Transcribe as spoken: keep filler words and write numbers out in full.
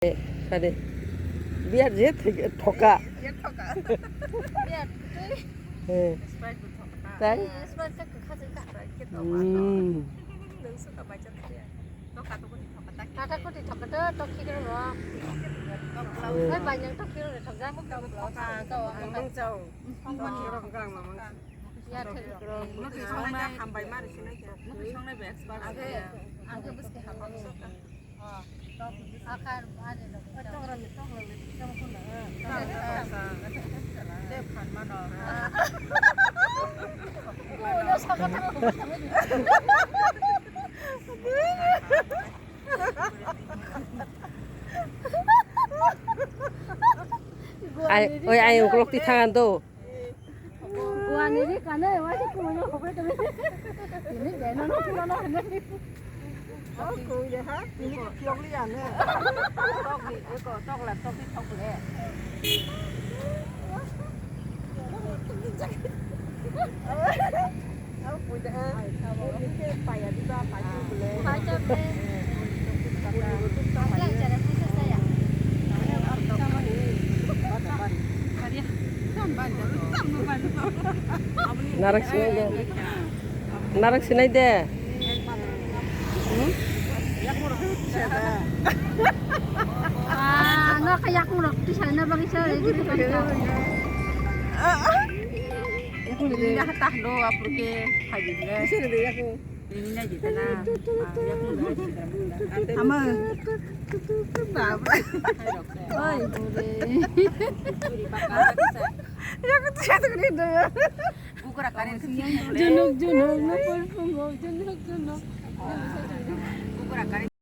Kade. Biar je thik-, thoka. Biar twi. He. Sprite bo thoka. Tai? Eh, Sprite ka kwkha se ka. Sprite ke thoka. Hmm. Nung suka bai chat ya. Thoka to koti thoka ta. Tata koti thoka to, to khikro ro. Hmm. Bai bai nang to khikro ro thoka. Thoka. Thoka. Ang nung chao. Thoka khikro ang mang. Ya thik. Mukhi songnai hambai mari sinai. Mukhi songnai be expert. Age, age buske hambai. Ai, oi, ai, uklok ti thangan do. Wani ri kane, wai se kumono hobe kane. Ini beno no kumono hane. Oh, kuwi de ha? Ini ke phiok li ya ne? Tok ni, eko, tok la, tok ni, tok le. Oh, kuwi de ha? Ini ke paya di ba, paya di le. Paya di le. Lang cara susah saya. Narak sinai de. Narak sinai de. Hmm? Ah, no kayak ngurok tu sana bagi saya itu tu kan. Ini dah tah lo apur ke habis le. Ama. Oi. Junuk, junuk, no pun pun, junuk, junuk.